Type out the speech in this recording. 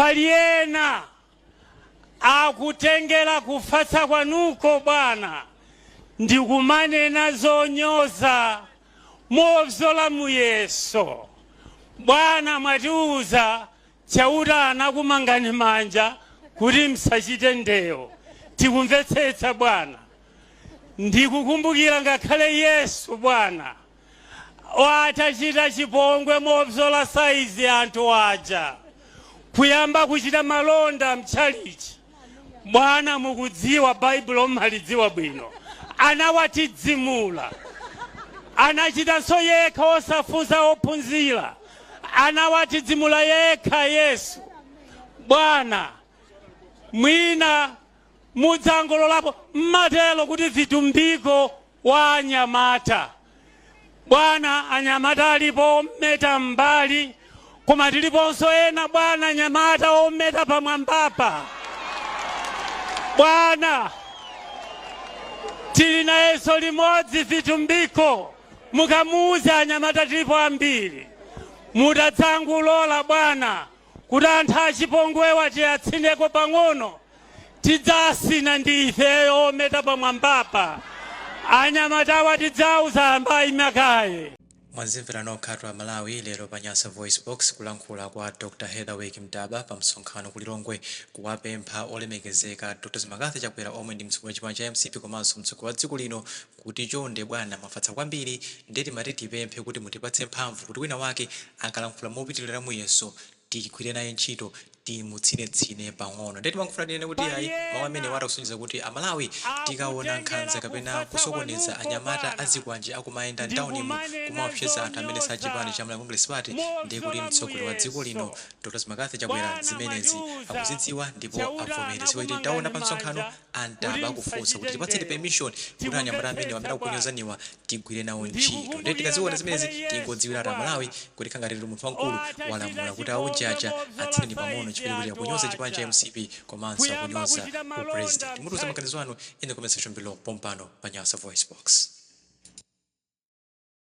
Pali ena akutengera kufatsa kwanuko bwana, ndikumanena zonyoza mobzola muyeso. Bwana, mwatiuza Chauta anakumangani manja kuti msachite ndewo. Tikumvetsetsa bwana. Ndikukumbukira ngakhale Yesu bwana, atachita chipongwe mobzola saizi anthu aja kuyamba kuchita malonda mtchalichi, bwana mukudziwa Baibulo, mmalidziwa bwino, anawatidzimula. Anachitanso yekha osafunsa ophunzira, anawatidzimula yekha Yesu. Bwana, mwina mudzangololapo mmatelo kuti vitumbiko wa anyamata. Bwana, anyamata alipo ometa mbali, koma tiliponso ena bwana, anyamata ometa pamwambapa. Bwana, tili nayenso limodzi vitumbiko, mukamuuze anyamata tilipo ambiri. Mutadzangulola bwana kuti anthu achipongwewa tiyatsineko pang'ono, tidzasina ndi ifeyo ometa pamwambapa. Anyamatawa tidzauza ambayi makaye. Mwazimvera nokhatu Amalawi lero pa Nyasa VoiceBox kulankhula kwa Dr Hetherwick Ntaba pa msonkhano ku Lilongwe kuwapempha olemekezeka Dr McCarthy Chakwera omwe ndi mtsogoleri wa chipani cha mcp komanso mtsogoleri wa dziko lino kuti chonde bwana, mwafatsa kwambiri, ndiye timati tipemphe kuti mutipatse mphamvu kuti wina wake akalankhula mopitilira muyeso tigwire naye ntchito, timutsinetsine pang'ono. Ndiye timangofuna tinene kuti ayi, mawu amenewa atakusonyeza kuti Amalawi tikaona nkhanza kapena kusokoneza, anyamata azikwanje akumayenda mtaunimu kumaopseza anthu amene sachipani cha Malawi Congress Party, ndiye kuti mtsogoleri wa dziko lino Dr McCarthy Chakwera zimenezi akuzidziwa ndipo avomereza, kuti taona pa msonkhano a Ntaba akufunsa kuti tipatseni permission kuti anyamata amenewa amene akukunyozaniwa tigwire nawo ntchito. Ndiye tikaziona zimenezi tingodziwiratu Amalawi kuti khangati lero munthu wamkulu walamula kuti aujaja atsineni pang'ono chifukwa kuti akunyoza chipani cha MCP komanso akunyoza u president. Mutiuza maganizo anu in the comment section below pompano pa Nyasa Voice Box.